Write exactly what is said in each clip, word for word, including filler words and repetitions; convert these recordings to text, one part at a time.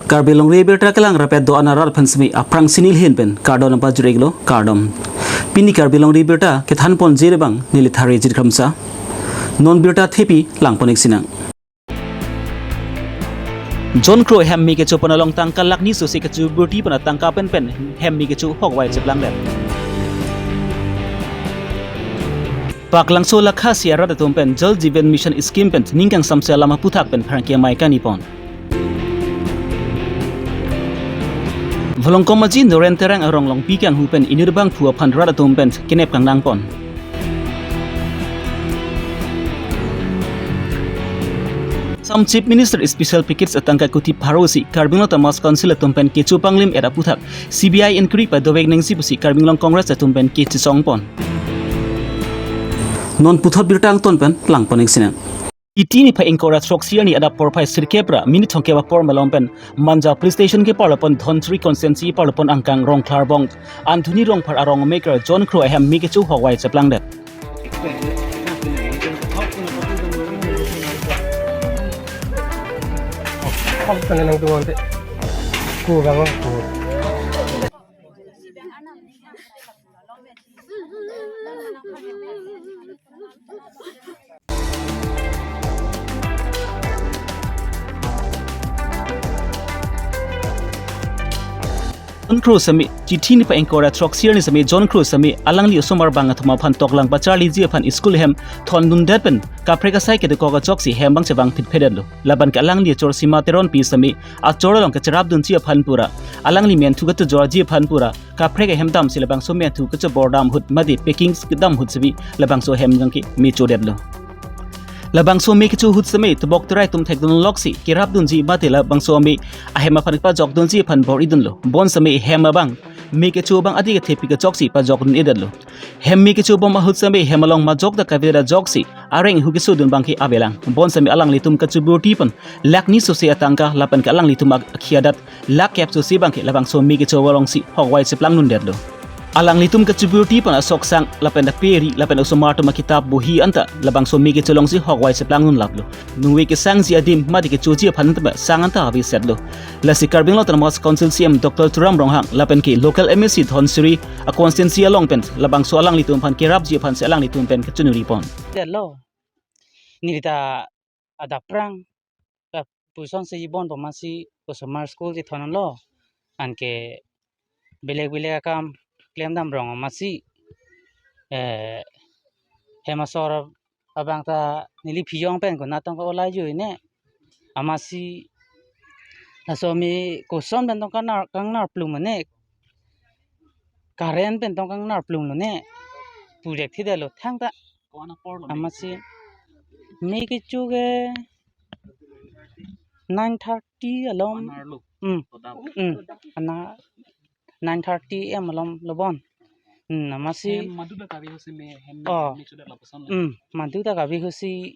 Karbi Longri Abirta kelang rapet do-an arat aphan semi aphrangsi neli ahin pen kardom nangpajir-iklo, kardom. Pini Karbi Longri Abirta kethanponji abang neli Thari Jit Kramsa. Non birta thepi langpon-ik sinang. John Crow hem me kecho pon along tangka lakh ni sose kachiburti pon atangka penpen hem me kecho hokvai cheplangdet. Paklangso Lakhasi arat atum pen Jal Jeevan Mission scheme pen ning kangsamse alam aphuthak pen pherangke amei kani pon. Volongkom Aji Noren Terang arong Longpi kanghu pen inut bangphu aphan rat atum pen kenep kangnang pon. Assam Chief Minister special package atangka kuti pharo si Karbi Anglong Autonomous Council atum pen kecho panglim-et aphuthak C B I inquiry padovek nangji pusi Karbi Anglong Congress atum pen kechesong pon. Non puthot birta angton pen langpon-ik sinang. Chithi niphai ingkoi ra throksi arni adap porphai sirkep ra minit thomkep apor malom pen Manja Police Station keparlo pon Dhonsiri constituency keparlo pon angkang Rongkhlarbong Anthony Rongphar arong mekar John Crow ahem me kecho hokvai cheplangdet. John Crow semi, chithi niphai ingkoi ra throksi arni semi John Crow semi alangli osomar bang athom aphan toklang pacharliji aphan school hem thondundet pen kaprek asai kedokok ajoksi hem bang chevang phitphedetlo. Laban ke alangli achor Sima Teronpi semi achor along kacherapdunji aphan pura, alangli menthu kachojorji aphan pura kaprek ahem damsi labangso menthu kachobor dam ahut mate packing dam ahut semi labangso ahem jangke me chodetlo. Labangso me kecho ahut semi tebok terai atum thekdun loksi kerapdunji mate labangso ame ahem aphan pajokdunji aphan bor-idunlo. Bonsemi hem abang me kecho abang adik athepi kachoksi pajokdun-edetlo. Hem me kechobom ahut semi hem along majok ta kavedet ajoksi areng hu kesodun bangke avelang. Bonsemi alanglitum kachiburti pon lakh ni sose atangka lapen ke alanglitum ak-, akhi adat lakh kep sose bangke labangso me kecho alongsi hokvai cheplangdundetlo. Alanglitum kachiburti pon asoksang lapen dak peri lapen osomar atum akitap bohi anta labangso me kecho alongsi hokvai cheplangdunlaplo. Nungve kesangji adim mate kechoji aphan anta sang anta avesetlo. Lasi Karbi Anglong Autonomous Council C E M Doctor Tuliram Ronghang lapen ke local M A C Dhonsiri a constituency along pen labangso alanglitum aphan kerapji aphansi alanglitum pen kachiningri pon. Detlo. Neli ta adapprang kapusonsi ibon pamasi osomar school chethonlo. Anke belek belek akam klemdam rong amatsi, eh, hem asor abang ta neli phiyong pen konat tong ka-olai jui ne. Amatsi laso me koson pen tong kangnar, kangnar plum ne. Current pen tong kangnar plumlo ne. Pu dek thidetlo thangta. Amatsi me kecho ke nine thirty alom. Hmm. Hmm. Ana nine thirty A M alom lobon. Hmm, amatsi. Hem madu ta kabi husi me hem Oh. me chodet lapuson le. Hmm, madu ta kabi husi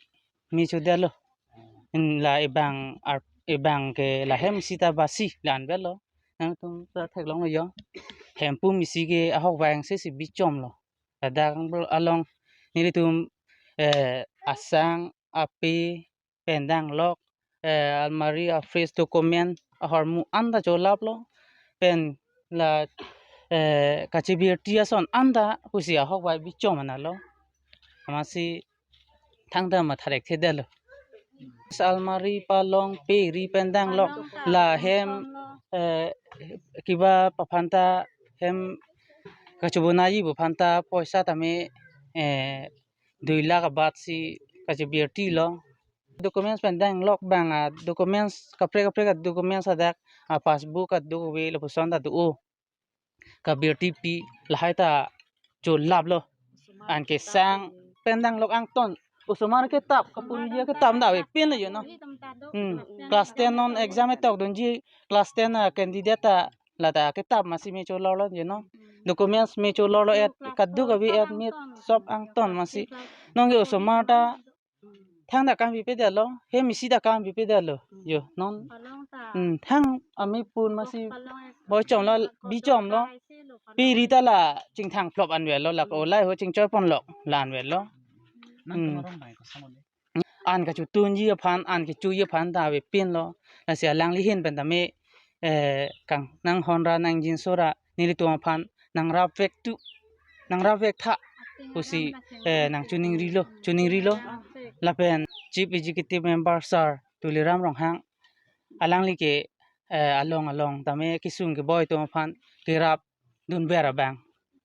me chodetlo. Hmm, la ebang ar-, ebang ke la hem sita basi la-an belo. Nangtum ta theklonglo yo. Hem pu misi ke ahokvai angse si bichomlo. Ladak along nelitum, eh, asang, ape, pen danglok, eh, almari, a-fridge, document ahormu anta cholaplo. Pen la, eh, kachibirti ason anta husi ahokvai bichom analo. Amatsi thangta matha dek thidetlo. Almari, palong, peri pen danglok, la hem, eh, kiba paphanta hem kachobonaiji pu aphanta poisa tame, eh, dui lakh abatsi kachibirtilo. Documents pen danglok bang a-documents kaprek kaprek a-documents adak a-passbook aduk ave lapuson ta do-o. Kabirtipi lahai ta cholaplo. Anke sang pen danglok angton. Osomar ketap, kapuri ya ketap anta avepinlo yo no. Hmm. Class ten non exam etokdunji class ten a-candidate ta lata ketap amatsi me cholorlo yo no. Documents me cholorlo et kaduk ave admit sob angton amatsi. Non ke osomar ta thangta kam pipedetlo, hem isi ta kam pipedetlo. Yo, non. Hmm, thang amei pun amatsi boi chomlo, bichomlo. Peri ta la chingthang plop anvetlo, la ko-olai ho chingchoi ponlok la anvetlo. Hmm. An kachotunji aphan, an kechoji aphan ta avepinlo. Lasi alangli ahin pen tame eh, kang nang honra nang jinsora nelitum aphan nang rapvek tu, nang rapvek tha pusi, eh, nang chuningrilo, chuningrilo. Lapen Chief Executive Member Sir Tuliram Ronghang alangli ke, eh, along along tame kesung keboi atum aphan kerap dunver abang,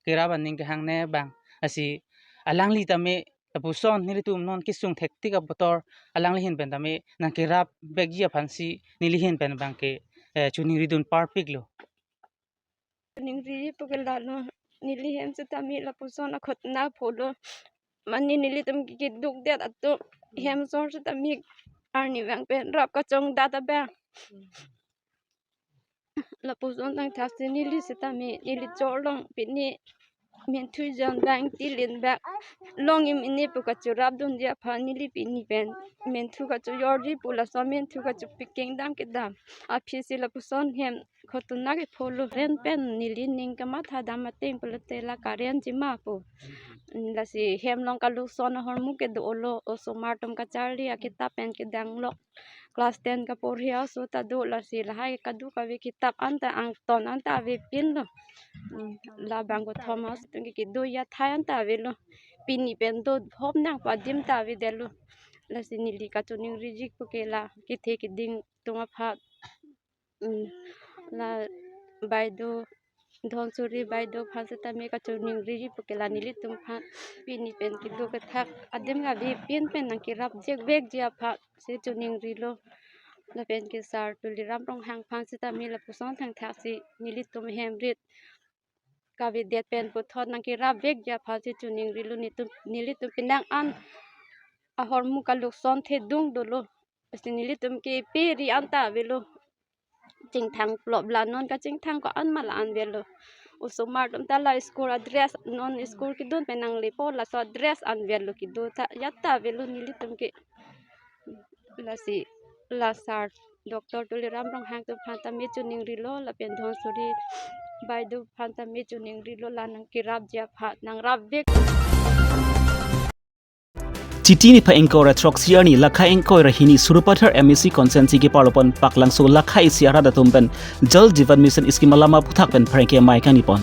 kerap aning kehangne abang, lasi alangli tame lapuson nelitum non kesung thektik aputhot alangli ahin pen tame nang kerapvekji aphansi neli ahin pen abang ke, eh, chuningridun parpiklo. Ningri pu ke lalo, neli hem setame lapuson akhot na pholo. Mane nelitum ke keduk det atum hem sor setame arnivang pen rap kachongdat abang. Lapuson tangthak si neli setame neli chorlong pini menthu jon bang tilin bang long im ini pu kachorapdunji aphan neli pini pen menthu kachojorji pu laso menthu kachopikeng dam kedam aphi si lapuson hem khotona ke pholo ren pen neli ning kamatha dam ateng pulote la current ji ma pu. Lasi hem along kalukson ahormu ke dolo, osomar atum kacharli akitap pen kedang lok. Class ten kaporhi aso ta do, lasi lahai kadokave kitap anta angton anta avepinlo. Hmm, labang ko Thomas atum ke kedo athai anta avelo. Pini pen do hop nang pu adim ta avedetlo. Lasi neli kachuningriji pu ke la kethe keding atum aphan, hmm, la baido Dhonsuri baido aphan setame kachuningriji pu ke la nelitum aphan pini pen kedo kethak adim kave pin pen nang kerapvekvekji aphan si chuningrilo. Lapen ke Sir Tuliram Ronghang aphan setame lapuson tangthak si nelitum hem rit kavedet pen puthot nang kerapvekji aphan si chuningrilo. Nelitum, nelitum penang an ahormu kalukson thedung dolo. Lasi nelitum ke peri anta avelo. Chingthang plop la non kachingthang ko-an ma la-an avelo. Osomar atum ta la school adress non school kedun pen nanglepo laso adress an avelo kedo ta ya ta avelo nelitum ke. Lasi la Sir Doctor Tuliram Ronghang atum aphan tame chuningrilo lapen Dhonsuri baido aphan tame chuningrilo la nang kerapji aphan nang rapvek. Chiti niphai ingkoi ra throksi arni lakha ingkoi ra hini Sarupathar M A C constituency keparlopon Paklangso lakha isi arat atum pen Jal Jeevan Mission scheme alam aphuthak pen pherangke amei kangnipon.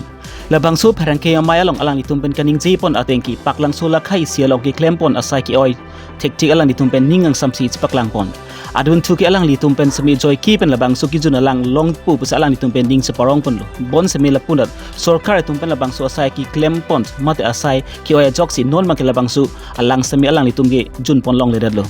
Labangso pherangke amei along alanglitum pen kaningjepon atengke Paklangso lakha isi along keklempon asai ke-oi thektik alanglitum pen ning angsamsi chepaklangpon. Adunthu ke alanglitum pen semi joike pen labangso kejun alang longpo pusi alanglitum pen ning cheparongponlo. Bonseme lapunat sorkar atum pen labangso asai keklempon mate asai ke-oi ajoksi non abangke labangso alang semi alanglitum kejunpon longledetlo.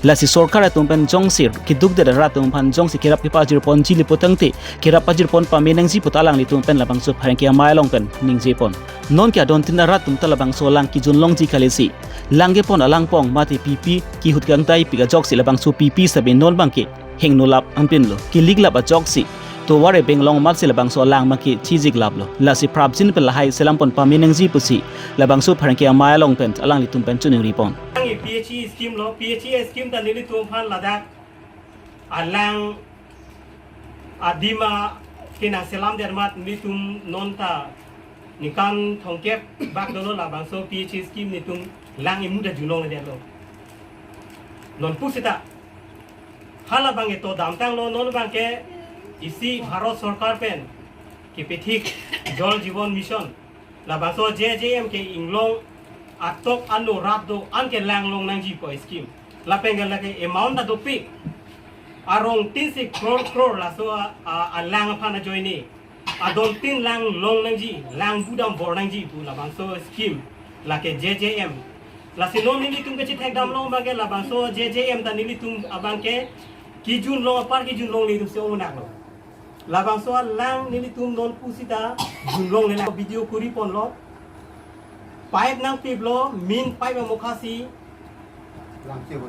Lasi sorkar atum pen jongsi kedukdet arat atum aphan jongsi kerap kepajirponji le putangte kerap pajirpon pame nangji puta alanglitum pen labangso pherangke amei along pen ningjepon. Nonke adontin arat atum ta labangso alang kejun longji kalisi lang kepon alang pong mate pipi kehut kangtai pik ajoksi labangso pipi sitame non abangke hingno lap anpinlo. Kiliklap ajoksi tovar ebeng long amatsi labangso alang abangke chijiklaplo. Lasi prapjin pen lahai selampon pame nangji pusi labangso pherangke amei along pen alanglitum pen chuningripon. Ang P H E scheme lo, P H E scheme ta nelitum aphan ladak alang adim a kenang selam dermat nelitum non ta ningkan thomkep bak dolo labangso P H E scheme nelitum lang imu ta junlongledetlo. Non pusita hala abangke to damtanglo non abangke isi Bharat Sorkar pen kepethik Jal Jeevan Mission labangso J J M ke inglong atok ano rat do anke lang long nangji pu scheme. Lapen ke lake amount ta dopik. Arongtin si crore crore laso a, a, alang aphan ajoine. Adontin lang long nangji, lang budam bor nangji pu labangso scheme. Lake J J M. Lasi non nelitum kachethekdam long abangke labangso J J M ta nelitum abangke kejun long apar kejun longle atum si ong naklo. Labangso alang nelitum non pusita junlongle la video kuriponlo. Pipe nangpiplo, main pipe amokha si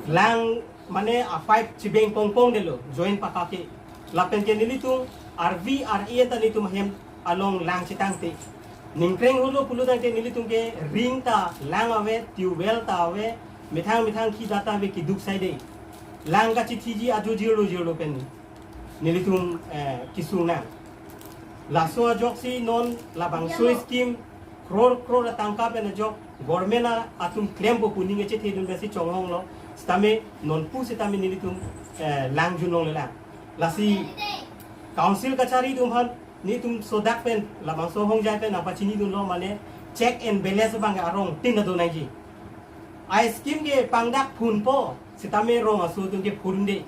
lang mane a pipe chibeng pongpongdetlo, join pakake. Lapen ke nelitum arvi ar enta nelitum hem along lang chetangte. Ningkreng holo pulotangte nelitum ke ring ta lang ave, tubewell ta ave, methang methang khi data ave keduk saide. Lang kachethiji ajo jirlo jirlo pen nelitum, eh, kesung nang. Laso ajoksi non labangso scheme crore crore atangka pen ajok government a atum klempo pu ning kachethedun besi chonghonglo. Sitame non pusitame nelitum, eh, lang junlongle lang. Lasi Council kachari atum aphan nelitum sodak pen labangso ahongjai pen nangpachinidunlo, mane check and balance abang arong tin ado nangji. A scheme ke pangdak phunpo sitame rong aso atum ke phunde,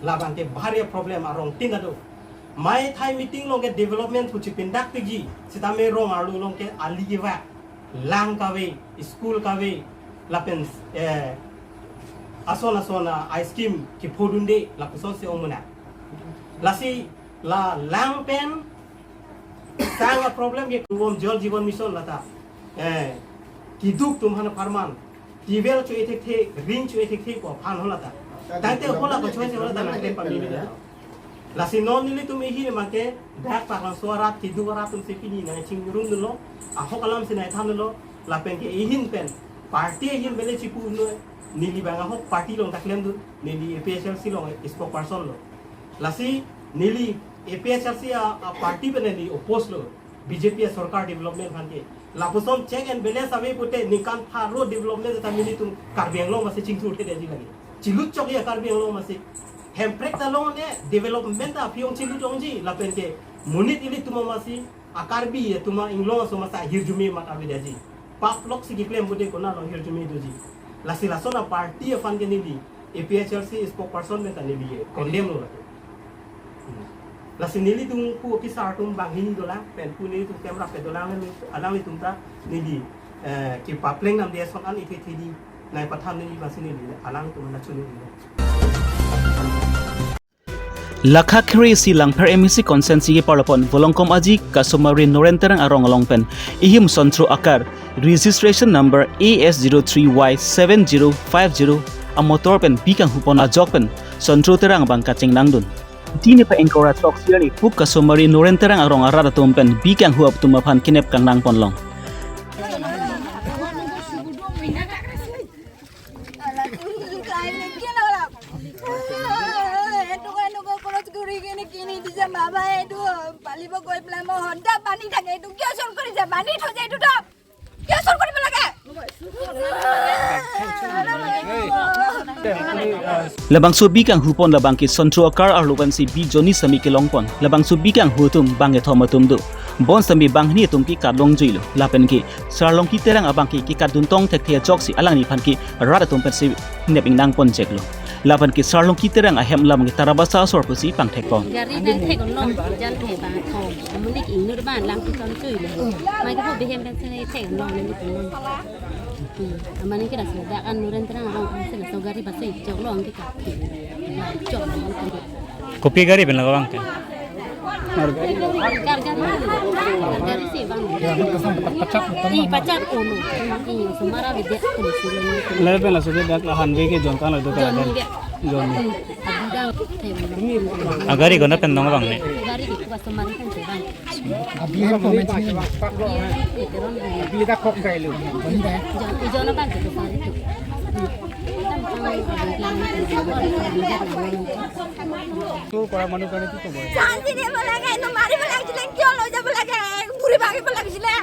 labang ke bhari problem arong tin ado. Mai thai meeting along ke development pu chipindak tiji sitame rong arlo along ke ali kevak, lang kave, school kave, lapen eh, ason ason a scheme kephodunde, lapuson si ong mena. Lasi la lang pen sang a problem ke kuwom Jal Jeevan Mission lata, eh, keduk atum aphan apharman, tibel cho-e thekthe, ring cho-e thekthe pu aphan ho lata. Tangte ho la kachoi se ho lata nangte pamili da. Lasi non nelitum ahin abang ke dak Paklangso arat, keduk arat atum si pini nangchingrum dunlo, ahok alam si nangthan dunlo, lapen ke ahin pen party ahin bele chipu noi, neli abang ahok party along ta klemdun, neli A P H L C along spokesperson lo. Lasi neli A P H L C a, a party pen neli oppose lo, B J P a sorkar development aphan ke. Lapuson check and balance ave pute ningkan pharo development ta nelitum Karbi Anglong masi chingthurthe detji lagi. Chilut chokji a Karbi Anglong masi. Hemprek ta lone development ta aphi ong chilut ongji, lapen ke monit ilitum masi a Karbi atum a Anglong aso masi ahirjume mat avedetji. Pap lok si keklem pute konat along ahirjume doji. Lasi lason a party aphan ke neli A P H L C spokesperson pen ta neli condemn lo lake. Hmm. Lasi nelitum pu kisar atum banghini dolang, pen pu nelitum camera pe dolang, alanglitum ta neli, eh, kepapleng namde ason an ithi thi di nangpathan neli, lasi neli alangtum nangchunong neli. Lakha kre-isi Langpher M A C constituency keparlopon Volongkom Aji Kasomari Noren Terang arong along pen ihim sontro akar registration number A S zero three Y seven zero five zero amotor pen bi kanghupon ajok pen sontro Terang abang kachingnangdun. Tini pa ingkoi ra throk sirni puk Kasomari Noren Terang arong arat atum pen bi kanghu atum aphan kenep kangnangponlong. এইটো এনেকুৱা খৰচ কৰি কিনে কিনি দিছে বাবাই, এইটো পালিব গৈ পেলাই মই সদায় পানী থাকে, এইটো কিয় চুৰ কৰিছে? পানী থৈ যায় এইটো তো, কিয় চুৰ কৰিব লাগে? Labangso bi kanghupon labang ke sontro akar arlo pensi bi jonni sami kelongpon. Labangso bi kanghu atum bang kethom atum do. Bonsitame banghini atum ke katlong juilo. Lapen ke Sarlongki Terang abang ke kekatdun tong thekthe ajoksi alangliphan ke rat atum pensi nep ingnangpon cheklo. Lapen ke Sarlongki Terang ahem alam ke Tarabasa asor pusi pangthekpon. Gari nangthek-ong, jal thek bang thong. Amonit ingnur ban lang piton chui le. Mai ke po behem pen sene thek-ong le ni pun. Hmm. Amani ke ras dak an Noren Terang abang sene so gari basa chok long ke ka. Chok long ke. Kopi gari pen lake bang ke? Gar gari. Gar gari si bang. Pacak. Ih, pacak kono. Ih, sumara bede kono si. Lele pen laso ke dak la hanve ke jongkan lo do ka. Jonni ke. Jonni. Ih, abang thek-ong. A gari konat pen dong bang ne? Gari ke kuwa sumara kan si bang. Abi hem ko men chini. Abi dak kok kai lo. Bani dak. Ijon abang ke sari tu. চুৰ কৰা মানুহ কাৰণে কি ক'ব? শাস্তি দিব লাগে, এইটো মাৰিব লাগিছিলে, কিয় লৈ যাব লাগে? ঘূৰি ভাগিব লাগিছিলে।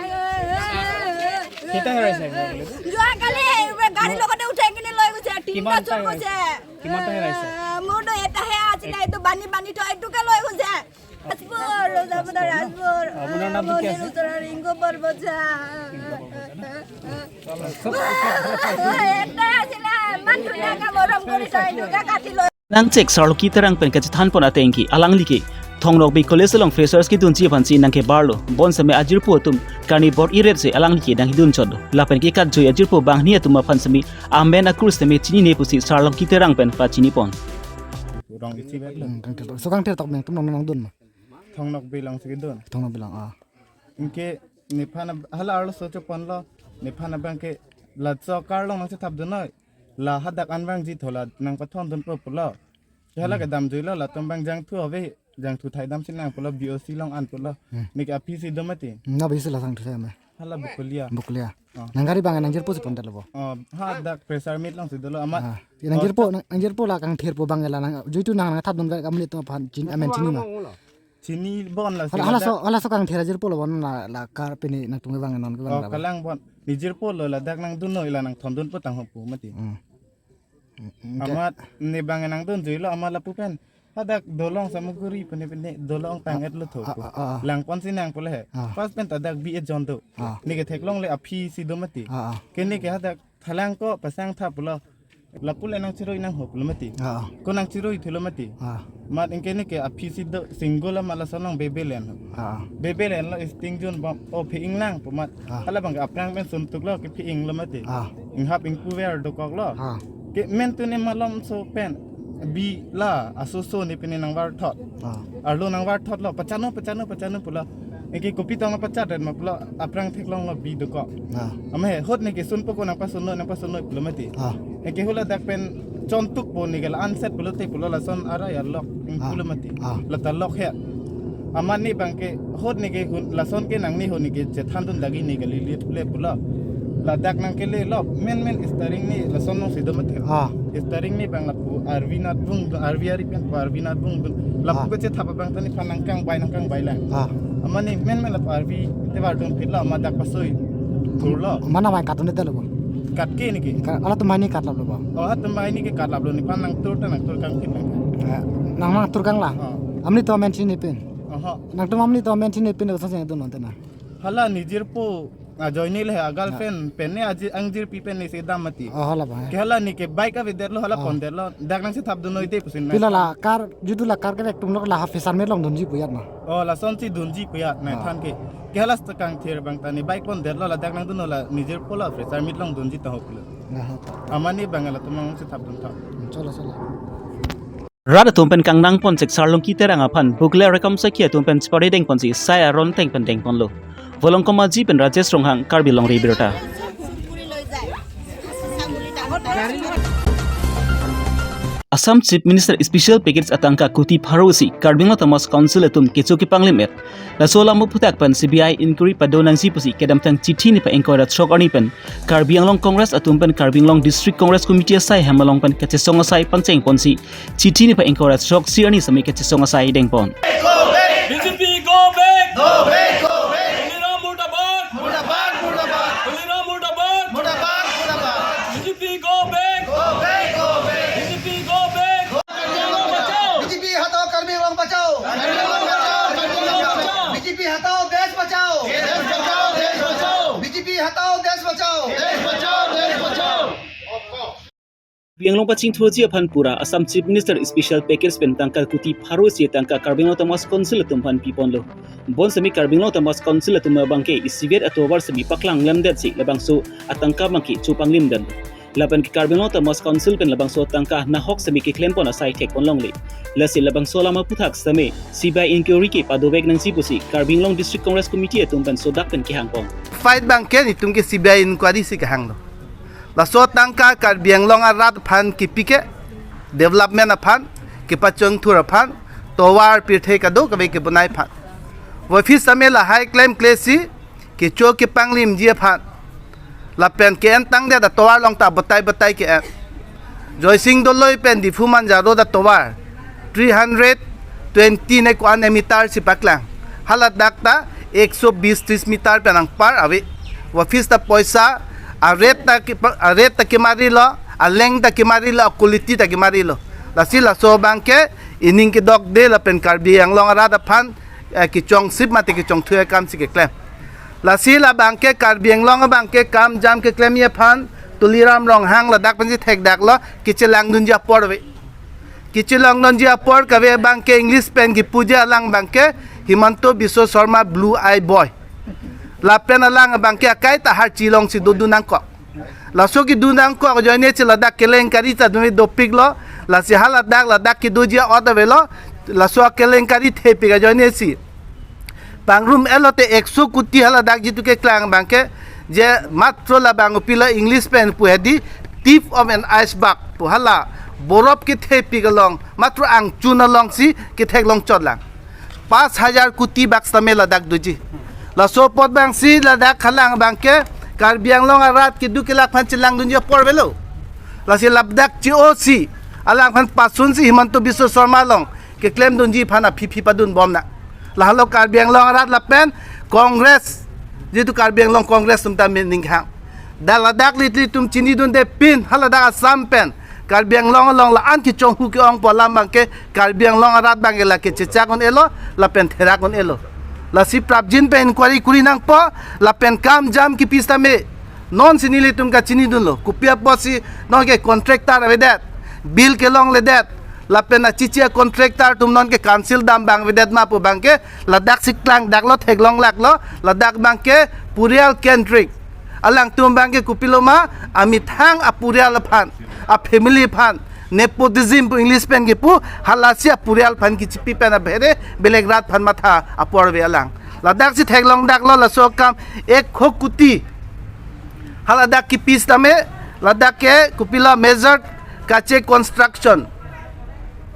কেতিয়া হেৰাইছে? যোৱাকালি গাড়ীৰ লগতে উঠাই কিনে লৈ গৈছে, তিনিটা কিমান চুৰ টাইম কৰিছে। কিমান টাইম হেৰাইছে? মোৰতো এটাহে আছিলে, এইটো বান্ধি বান্ধি থৈ এইটোকে লৈ গৈছে। ৰাজপুৰ, ৰজাপদা ৰাজপুৰ। আপোনাৰ নামটো কি আছে? মন্দিৰ ওচৰৰ ৰিংকু বৰবজা। এটা আছিলে, ইমান ধুনীয়াকে মৰম কৰি থৈ, এনেকুৱা কাটি লৈ। Nangchek Sarlongki Terang pen kachethanpon ateng ke alangli ke Thong Nokbe College along freshers kedunji aphansi nangkebarlo. Bonsitame ajirpo atum karnivore iret si alangli ke nangkedun chotlo. Lapen ke katjui ajirpo banghini atum aphan sitame amen akur sitame chinine pusi Sarlongki Terang pen pachinipon. Rong isi bag lo. Hmm, kangthir tok. So kangthir tok meng atum nang nangdun ma? Thong Nokbe alongsi kedun. Thong Nokbe along, ah. Anke nephan ab-, hala arloso choponlo, nephan abang ke la sorkar along nangchethapdun noi. La hadak an vangji tho la nangpathondunpo pulo. Ke hala kedam juilo, latum abang jangthu ave, jangthu thaidam si nang pulo, B O C along an pulo. Hmm. Neke aphisi do mati. Hmm, na bisi la sangthu sai me. Hala Bokolia. Bokolia. Oh. Nang gari abang nangjirpo si pondetlo bo. Oh, hadak pressure meet alongsi dolo amat. Ah, nangjirpo, nang, nangjirpo la kangthirpo abang la nang, juitu nang nangthapdun ka kamli atum aphan chin, amen chini ma. Chinibom la. Hala, hala so, hala so kangthir ajirpo lo bon la, la kar pini nangtum kevang non kevang. Oh, la kalang bon. Nejirpo lo ladak nangdun noi la nangthondunpo tangho pu mati. Hmm. Hmm, hmm, amat ne abang nangdun juilo amat lapu pen. Hadak dolong Samaguri pene pene dolong tang-et lo tho. Ah, ah, ah, ah. Langpon si nang pule he. Ah. Pas pen ta dak bi et jon do. Ah. Neke theklongle aphi si do mati. Ah, ah. Ke neke hadak thalang ko pasang tha pulo. Lapu le nangchiroi nangho pulo mati. Ah. Ko nangchiroi thulo mati. Ah. Mat anke neke aphi si do single ma lason nang bebe len. Ah. Bebe len lo sting jon bom o phi inglang pu mat. Ah. Hala bang aphrang pen sun tuk lo ke phi ing lo mati. Ah. Inghap ingpu ver dokok lo. Ah. Ke men tu ne malom so pen bi la aso so ne pene nangvar thot. Ah. Arlo nangvar thot lo pachano pachano pachano pulo. Anke kopi tong pachat ren ma pulo aphrang theklong lo bi dokok. Ah. Ama he hot neke sunpo ko nangpasunlo nangpasunlo pulo mati. Ah. Anke hula dak pen chon tuk po neke la anset pulote pulo lason arai arlok ing Ah. pulo mati. Ah. Lata lok he. Amat ne bang ke hot neke hun lason ke nang ne ho neke chethan dun lagi neke lili le pulo. Ladak nang kele lo men men steering ne lason nong si do mati. Ah. Steering ne bang lapu arvi nat bung arvi ari pen pu arvi nat bung dun. Lapu Ah. ke chethap bang ta nephan nangkang bai nangkang bai lang. Ah. Amat ne men men lapu arvi te var dun phit lo amat dak pasoi. Thur lo. Mana mai katun te lo bo. Kat ke neke. Ka-, ala tum mai ne kat lap lo bo. Oh, ha tum mai ne ke kat lap lo nephan nang tur ta nang tur kang phit lang. Eh, nang nang tur kang la. Oh. Amni to men si ne pen. Oho. Nang tum amni to men si ne pen lo sa jeng dun non te na. Hala nijirpo ajoine le agal Ah. pen pen ne aji angjirpi pen ne si dam mati. Oh, hala ba. Ke hala neke bike avedet lo hala Ah. pondet lo. Dak nang chethap dun noi te pusin na. Pila la kar jutu la kar ke vek tum lo la ha fresher meet long dunji pu ya ma. Oh, lason si dunji pu ya na Ah. than ke. Ke hala sta kangthir bang ta ne bike pondet lo ladak nang dun lo la nijirpo la fresher meet long dunji ta ho pulo. Aha. Amat ne bang latum nang chethap dun tha. Chalo, chalo. Rat atum pen kangnang pon sek Sarlongki Terang aphan bukle rekom sakhi atum pen chipari dengpon si sai aron teng pen dengpon lo. Volongkom Aji pen Rajesh Ronghang, Karbi Longri Birta. Assam Chief Minister Special Package atangka kuti pharo si Karbi Anglong Autonomous Council atum kecho kepanglim et. Laso alam aphuthak pen C B I inquiry pado nangji pusi kedamtang chithi niphai ingkoi ra throk arni pen Karbi Anglong Congress atum pen Karbi Anglong District Congress Committee asai hem along pen kachesong asai pangcheng ponsi chithi niphai ingkoi ra throk isi arni sami kachesong asai dengpon. B J P go back! Go back! Go back! Tuliram murdabad! Murdabad! Murdabad! Tuliram murdabad! Murdabad! Murdabad! B J P go back! Go back! Go back! B J P go back! Karbi Anglong bachao! B J P hatao, Karbi Anglong bachao! Karbi Anglong bachao! Karbi Anglong bachao! B J P hatao, desh bachao! Desh bachao! Desh bachao! B J P hatao, desh bachao! Desh bachao! Desh bachao! Karbi Anglong pachingthurji aphan pura Assam Chief Minister Special Package pen tangka kuti pharo si tangka Karbi Anglong Autonomous Council atum aphan pipon lo. Bonsami Karbi Anglong Autonomous Council atum abangke isivet atovar sami paklang lemdet si labangso atangka abangke chopanglim den. Lapen ke Karbi Anglong Autonomous Council pen labangso atangka nahok sami keklem pon asai thek pon longle. Lasi labangso alam aphuthak sami C B I inquiry ke padovek nangji pusi Karbi Anglong District Congress Committee atum pen sodak pen kehang pon. Fight abangke netum ke C B I inquiry si kehang lo. Laso atangka Karbi Anglong arat aphan kipi ke development aphan, kepachingthur aphan, tovar pirthe kadokave kebonai aphan. Office sami lahai klemkle si kecho kepanglimji aphan. Lapen ke-en tangdet atovar along ta batai batai ke-en. Joysing Doloi pen Diphu Manja Road atovar three hundred twenty ne ko-an meter si paklang. Haladak ta ekso bis tris meter pen angpar ave. Office ta poisa a-rate ta kepa-, a-rate ta kemari lo, aleng ta kemari lo, a-quality ta kemari lo. Lasi laso abangke ining kedokde lapen Karbi Anglong arat aphan, eh, kechongsip mate kechongthu akam si keklem. Lasi labangke Karbi Anglong abangke kam jam keklemji aphan Tuliram Ronghang ladak pensi thekdak lo, kechelangdunji apor ave. Kechelangdunji apor kave abangke English pen kipuji alang abangke Himanta Biswa Sarma Blue Eye Boy. Lapen alang abangke akai ta harchi alongsi dodun nangkok. Laso kedun nangkok ajoine si ladak kelengkari ta dumi dopik lo, lasi haladak ladak kedoji a'ot avelo, laso akelengkari thepik ajoine si. Pangrum elo te ekso kuti haladak jitu keklang abangke, je matro labang upilo English pen pu hedi, tip of an iceberg pu hala, borop kethepik along, matro angchun alongsi ketheklong chotlang. Pas hajar kuti bak sitame ladak doji. Laso apot abangsi ladak halang abangke Karbi Anglong arat kedo kelak aphan chelangdunji apor avelo. Lasi ladak che-o si alangphan pasunsi Himanta Biswa Sarma along keklemdunji aphan aphi phi padun bom na. Lahelo Karbi Anglong arat lapen Congress, jitu Karbi Anglong Congress atum ta mening hang. Dak ladak litli atum chinidunde pin haladak Assam pen Karbi Anglong along la-an kechonghu ke-ongpo alam abangke Karbi Anglong arat abangke lake chechak un-elo, lapen therak un-elo. Lasi prapjin pen inquiry kuri nangpo, lapen kam jam kipi setame. Non si nelitum kachinidunlo. Kopi apotsi non ke contractor avedet, bill kelongledet, lapen achichi a-contractor atum non ke cancel dam abang avedet ma pu abangke, ladak si klangdaklo, theklonglaklo, ladak abangke purial kendrik. Alangtum abangke kopilo ma, amethang apurial aphan, a-family aphan, nepotism pu English pen kipu, halasi apurial aphan kichipi pen abhere, belek rat aphan matha apor ave alang. Ladak si theklongdaklo laso akam, ek kho kuti. Haladak kipi setame, ladak ke kopilo Major Kache Construction,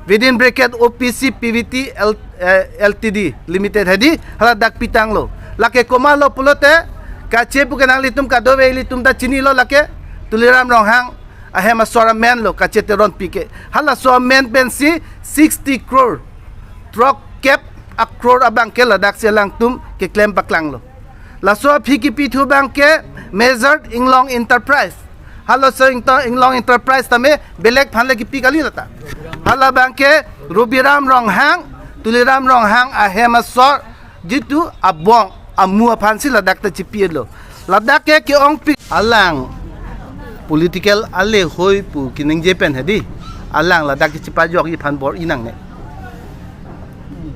within bracket O P C P V T L, eh, L T D Limited hedi, haladak pitanglo. Lake komatlo pulote, Kache pu ke nanglitum kadokave ilitum ta chinilo lake, Tuliram Ronghang ahem asor amen lo, Kache Teronpi ke. Halaso amen pensi sixty crore, throk kep a-crore abangke ladak si alangtum keklem paklanglo. Laso aphi kipithu abangke Major Inglong Enterprise. Halaso Ingto-, Inglong Enterprise tame belek aphan le kipi kali lata. Hala abangke Rubiram Ronghang, Tuliram Ronghang ahem asor, jitu abong amu aphansi ladak ta chipilo. Ladak ke ke-ongpik alang political ale hoi pu keningje pen hedi. Alang ladak ke chipajokji aphan bor-i nangne.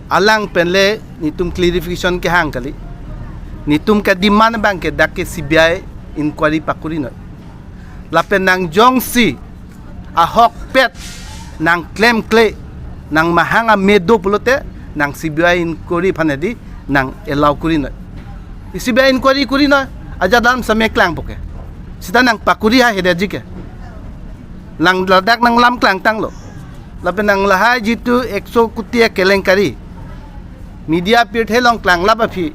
Alang pen le netum clarification kehang kali. Netum ke demand abangke dak ke C B I inquiry pakurinoi. Lapen nang jongsi ahokpet nangklemkle, nangmahang amedo pulote, nang C B I inquiry aphan hedi, nang allow kurinoi. C B I inquiry kurinoi, ajat alam same klangpo ke. Seta nang pakuri ha hede ji ke. Nang ladak nang lam klangtanglo. Lapen nang lahai jitu ekso kuti a-kelengkari media pirthe along klanglap aphi,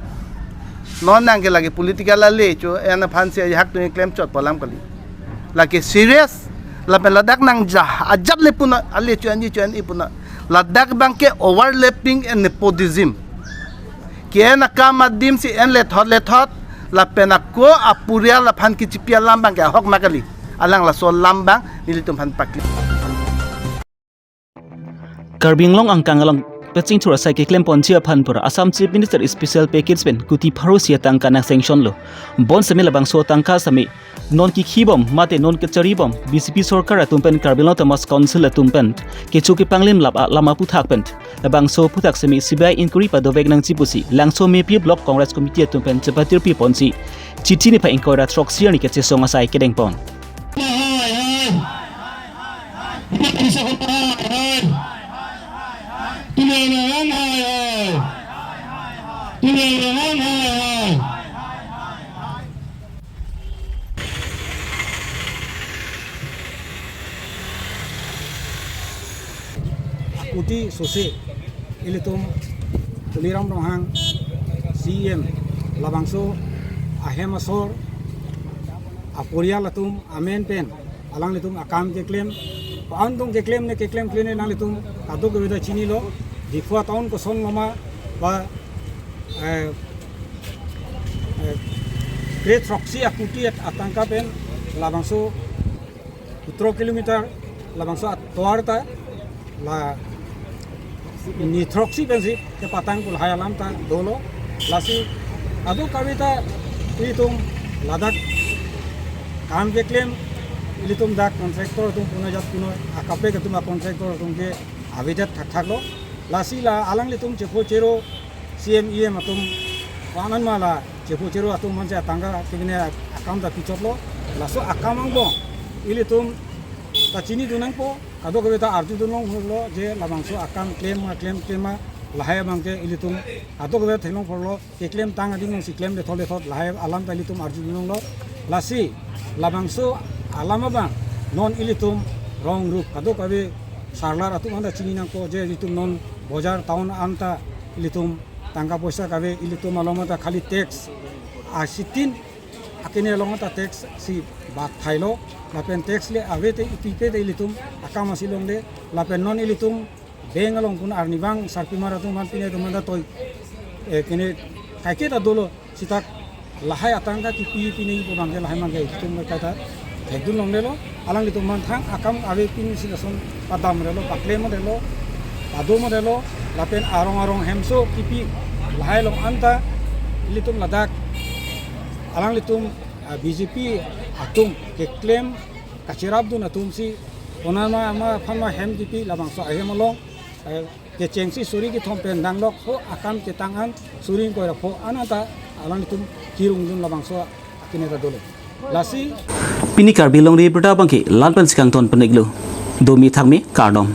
non nang ke lake political ale cho-en aphansi ajahak atum klemchotpo alam kali. Lake serious, lapen ladak nang jah ajat le punoi, ale cho-enji cho-en-i punoi. Ladak abangke overlapping and nepotism. Ke-en akam adim si en lethot lethot, lapen ako apurial aphan kichipi alam abangke ahok ma kali. Alang laso alam abang nelitum aphan pakli. Karbi Anglong angkang along pechingthur asai keklemponji aphan pura Assam Chief Minister special package pen kuti pharo isi atangka nang sanction lo. Bonsitame labangso atangka sitame non kikhibom mate non kacharibom B J P sorkar atum pen Karbi Anglong Autonomous Council atum pen kecho kepanglim lap alam aphuthak pen labangso aphuthak sitame C B I inquiry padovek nangji pusi Langso Mepi Block Congress Committee atum pen chepatir piponsi chithi niphai ingkoi ra throksi arni kachesong asai kedengpon. Kuti sose ilitum Tuliram Ronghang C E M labangso ahem asor aporial atum amen pen alanglitum akam keklem, ko-an atum keklem ne keklemkle ne nanglitum kadokave ta chinilo, Diphu town koson loma ba, eh, eh, kre throksi akuti at-, atangka pen labangso sotro kilometer labangso atovar ta la ni throksi pensi kepatang pu lahai alam ta dolo. Lasi kadokave ta ilitum ladak kam keklem, ilitum dak contractor atum punoi jat punoi akaprek atum a-contractor atum ke avedet thakthak lo. Lasi la alanglitum chepho chero C E M, E M atum ko-an ma la chepho chero atum manse atangka kevine akam ta pichotlo. Laso akam angbong ilitum ta chinidun nangpo, kadokave ta arjudun longlo je labangso akam klem ma klem klem ma lahai abangke ilitum kadokave theklong phurlo, keklemtang ading si klem lethot lethot lahai alam ta ilitum arjudun longlo. Lasi labangso alam abang non ilitum rong rup kadokave sarlar atum anta chini nangpo je ilitum non bojar town anta ilitum tangka poisa kave, ilitum along anta khali tax asitin akene along anta tax si bat thailo, lapen tax le ave te ipi pe te ilitum akam asi longde, lapen non ilitum bank along pun arnivang sarpimar atum aphan pine atum anta toi, eh, kene kaike ta dolo, seta lahai atangka kipi pine ipo abangke lahai abangke ilitum kaita thekdun longdelo, alanglitum mangthang akam ave pini si lason padamdelo, paklemdelo, padomdelo, lapen arong arong hemso kipi lahai along anta ilitum ladak alanglitum, ah, B J P atum keklem kachirapdun atum si onama ama aphan ma hem kipi labangso ahem along, eh, kechengsi suri kethom pen danglok ho akam chetang an suri ingkoi ra pho an anta alanglitum kirungdun labangso akineta dolo. Lasi pini Karbi Longri Abirta abangke la-an pensi kangton pon-iklo. Domi thakmi, kardom.